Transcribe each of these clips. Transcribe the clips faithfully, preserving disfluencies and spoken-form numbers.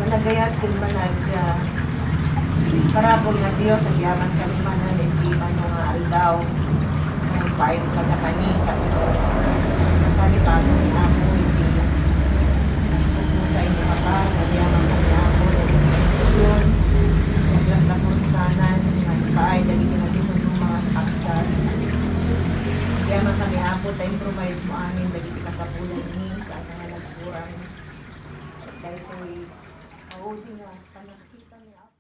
Managayat ken manag-, ah, parabur nga Dios, agyamankami manen iti mano nga aldaw. Nagpaayam kadakami, tapno kami bago ni Apo iti pusay ni Papa, agyamankami Apo iti bendision. Aglaklakon sanan nga agpaay dagiti nagihunom nga agpaksar. Agyamankami Apo, ta improvide mo amin dagiti kasapulanmi, saan nga nagkurang. Daytoy maudi nga panagkita ni Apo.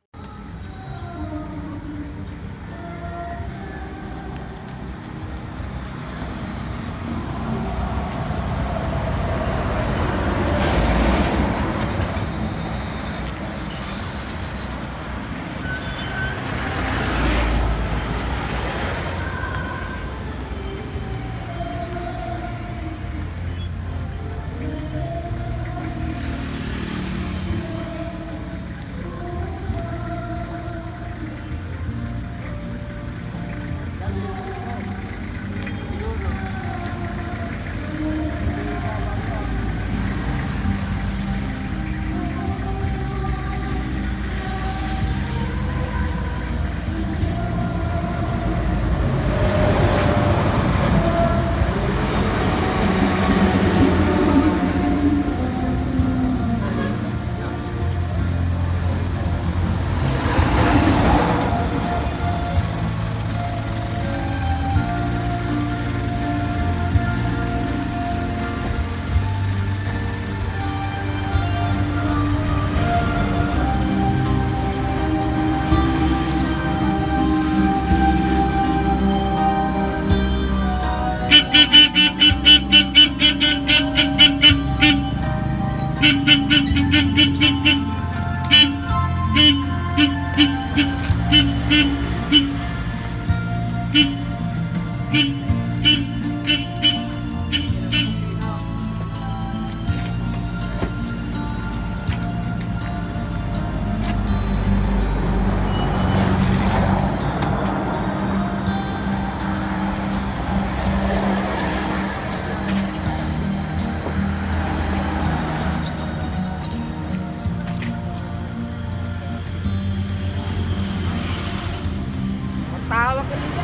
Magtawag ka dito.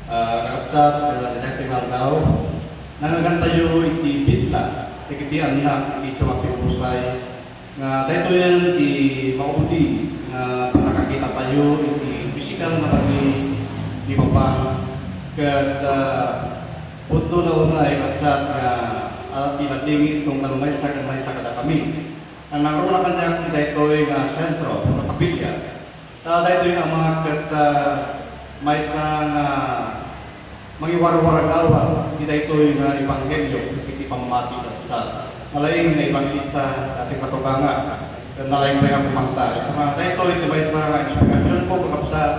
Ah, kakabsat, ah, daytoy nga aldaw, nangngegantayo iti bitla dagiti annak iti isu nga pipusay nga daytoyen ti maudi nga pannakakitatayo iti pisikal nga bagi ni Papa. Ket, ah, pudno la unay, kakabsat, nga, ah, ti ladingit tunggal maysa ken maysa kadakami. Nangnangruna kaniak ti daytoy nga sentro, nga kapilya. Ta daytoy nga Ama ket, ah, maysa nga mangiwarwaragawag iti daytoy nga ebanghelio iti pammati, kakabsat. Nalaing nga ebanghelista a siak nga tunggal nga Nalaing pay nga kumanta. Kumanta ito, iti maysa nga inspirasyon ko, kakabsat.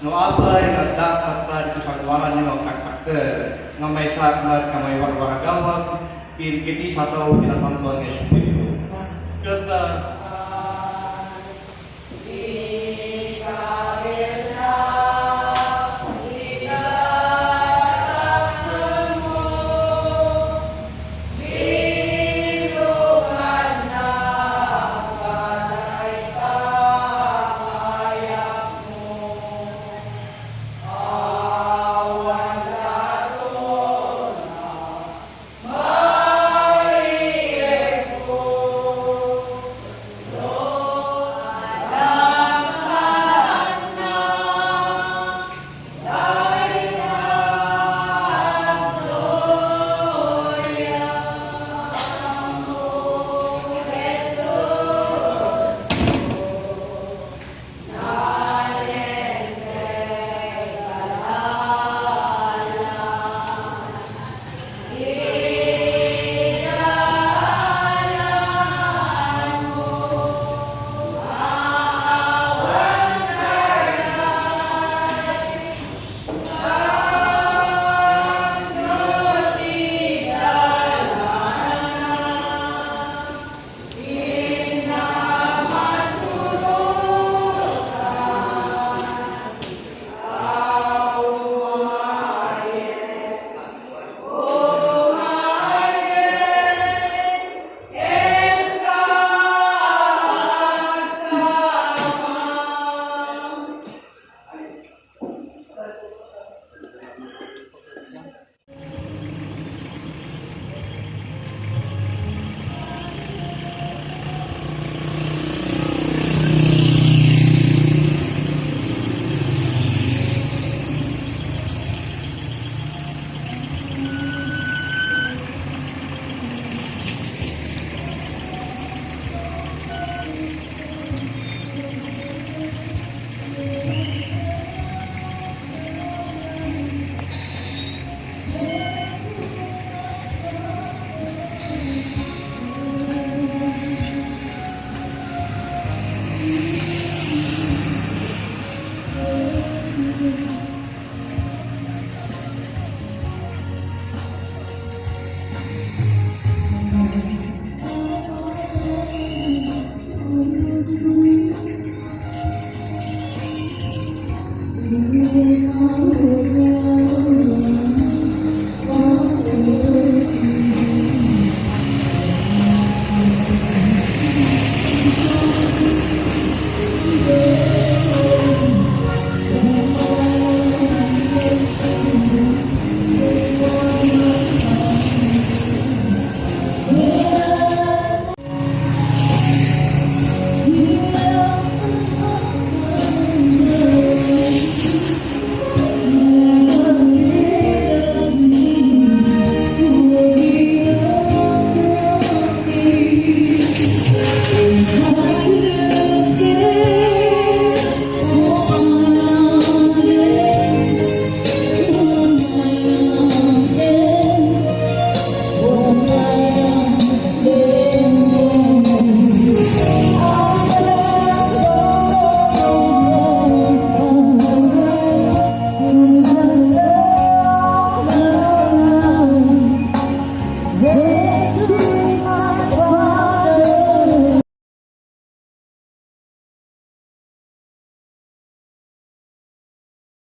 No apay nga adda tatta dito sangoanyo nga agtaktakder, nga maysa met nga maiwarwaragawag, ken iti sataw ti Nasantoan nga Espiritu. Ket, ah,